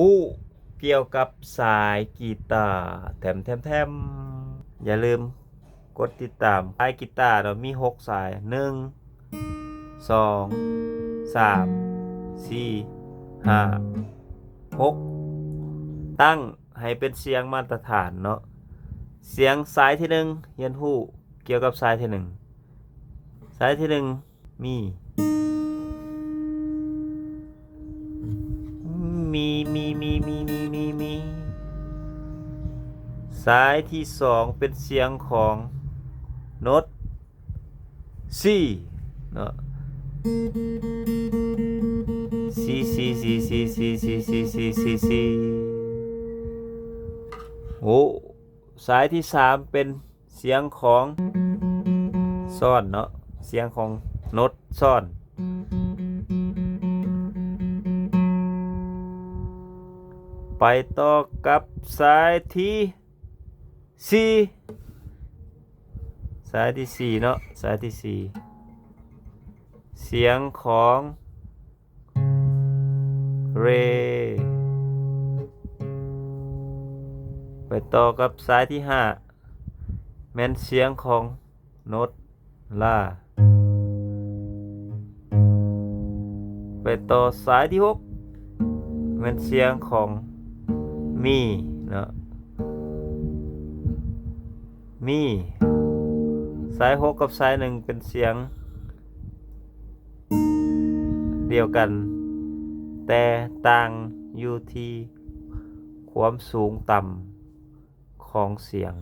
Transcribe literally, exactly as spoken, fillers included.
ฮู้เกี่ยวกับสายกีตาร์ แถมแถมแถม อย่าลืมกดติดตาม สายกีตาร์เรามีหกสาย หนึ่ง สอง สาม สี่ ห้า หก ตั้งให้เป็นเสียงมาตรฐานเนาะ เสียงสายที่หนึ่ง เฮียนฮู้เกี่ยวกับสายที่หนึ่ง สายที่หนึ่ง มี มี มี มี มี มี มี มี สายที่สองเป็นเสียงของโน้ต ซี เนาะ ซี ซี ซี ซี ซี ซี ซี ซี ซี ซี โอ้ สายที่สามเป็นเสียงของซอนเนาะ เสียงของโน้ตซอน ไปต่อกับสายที่สี่ สายที่สี่เนาะ สายที่สี่ เสียงของเร ไปต่อกับสายที่ห้า แม่นเสียงของโน้ตลา ไปต่อสายที่หก แม่นเสียงของมีเนาะ มี สายหกกับสายหนึ่งเป็นเสียงเดียวกัน แต่ต่างอยู่ที่ความสูงต่ำของเสียง